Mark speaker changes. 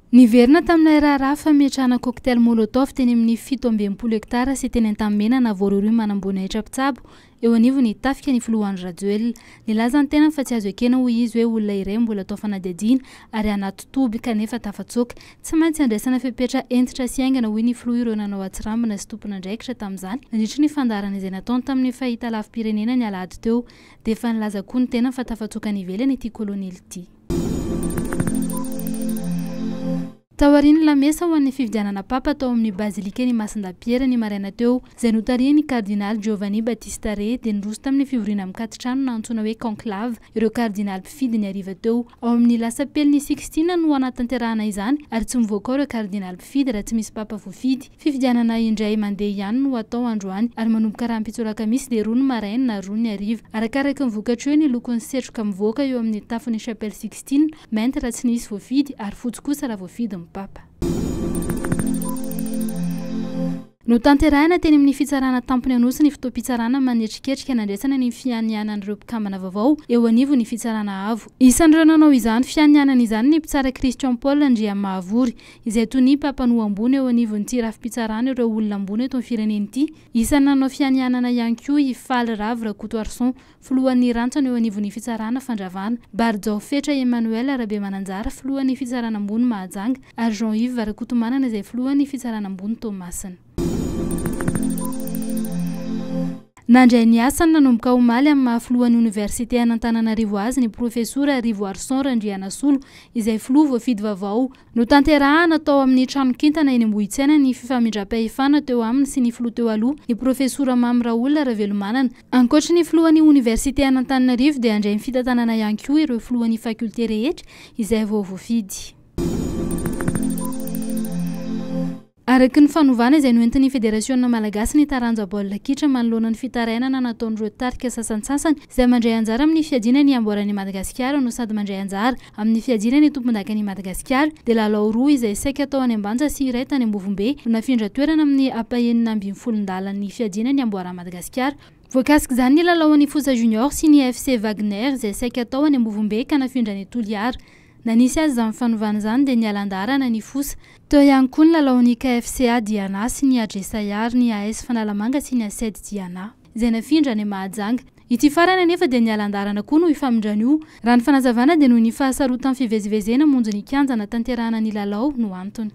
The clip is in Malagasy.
Speaker 1: Niverina tamin'ilay raharaha fametrahana cocktail molotov teny amin'ny 67 hektara sy teny Antanimena nahavoarohirohy manamboninahitra mpitsabo eo anivon'ny tafika ny filoha Andry Rajoelina. Nilaza ny tenany fa tsy azo ekena hoy izy hoe olona iray mbola atao fanadihadiana ary anaty toby kanefa tafatsoaka. Tsy maintsy andraisana fepetra hentitra sy haingana hoy ny filoha ireo nanao atsirambina sy tompon'andraikitra tamin'izany nandritry ny fandaharana izay nataony tamin'ny fahitalavi-pirenena ny alahady teo. Dia efa nilaza koa ny tenany fa tafatsoaka any ivelany ity kolonely ity. Taorian'ny lamesa ho an'ny fifidianana Papa tao amin'ny Bazilikan'i Masindahy Piera ny maraina teo, izay notarihin'ny Kardinaly Giovanni Battista Re, dia niroso tamin'ny fivoriana mikati-trano na antsoina hoe conclave ireo kardinaly mpifidy ny hariva teo. Ao amin'ny Lasapelin'i Sixtine no hanatanterahana izany ary tsy mivoaka ao ireo kardinaly mpifidy raha tsy misy Papa voafidy. Fifidianana indray mandeha ihany no hatao androany ary manomboka rahampitso alakamisy dia 2 ny maraina na 2 ny hariva. Arakaraka ny vokatra eo ny lokon'ny setroka mivoaka eo amin'ny tafon'ny Chapelle Sixtine, mainty raha tsy nisy voafidy ary fotsy kosa raha voafidy ny Papa. Notanterahina teny amin'ny Fitsarana Tampony Anosy ny fotoam-pitsarana manetriketrika nandraisana ny fianianan'ireo mpikambana vaovao eo anivon'ny Fitsarana Avo. Isan'ireo nanao izany fianianana izany ny mpitsara Christian Paul Andriamahavory, izay tonia mpampanoa ambony eo anivon'ity rafi-pitsarana ireo olona ambony eto amin'ny firenena ity. Isan'ny nanao fianianana ihany koa i Faly Ravo Rakotoarison, filohan'ny rantsana eo anivon'ny fitsarana fandravana, Barijao Fetra Emmanuel Rabemananjara, filohan'ny fitsarana ambony Mahajanga, ary Jean Yves Rakotomanana izay filohan'ny fitsarana ambony Toamasina. Nandray ny asany nanomboka omaly amin'ny maha filohan'ny oniversite an'Antananarivo azy ny profesora Rivoarison Randrianasolo izay filoha voafidy vaovao. Notanterahana tao amin'ny Trano Kintana eny Ambohitsaina ny fifamindram-pahefana teo aminy sy ny filoha teo aloha, ny profesora Mamy Raoul Ravelomanana. Ankoatry ny filohan'ny oniversite an'Antananarivo dia handray ny fitantanana ihany koa ireo filohan'ny fakiolite rehetra izay vao voafidy. Araka ny fanovana izay noentin'ny Federasiona malagasy ny taranja baolina kitra manoloana ny fitarainana nataon'ireo tarika sasantsasany izay mandray anjara amin'ny fiadiana ny amboaran'i Madagasikara no sady mandray anjara amin'ny fiadiana ny tompondakan'i Madagasikara dia lalao roa izay saika atao any Ambanja sy iray tany Ambovombe no nafindra toerana amin'ny ampahenina ambin'ny folon-dalan'ny fiadiana ny amboaran'i Madagasikara. Voakasik'izany ny lalaon'ny Fosa Junior sy ny FC Wagner izay saika atao any Ambovombe ka nafindra any Toliara. Na nisy aza izany fanovana izany dia niala an-daharana ny Fosa. Teo ihany koa ny lalaon'ny KFCA Diana sy ny Adresaya ary ny AS Fanalamanga sy ny Ased Diana, izay nafindra any Mahajanga. Ity farany anefa dia niala an-daharana koa noho io famindrana io. Raha ny fanazavana dia noho ny fahasarotan'ny fivezivezena hamonjy ny kianja hanatanterahana ny lalao no antony.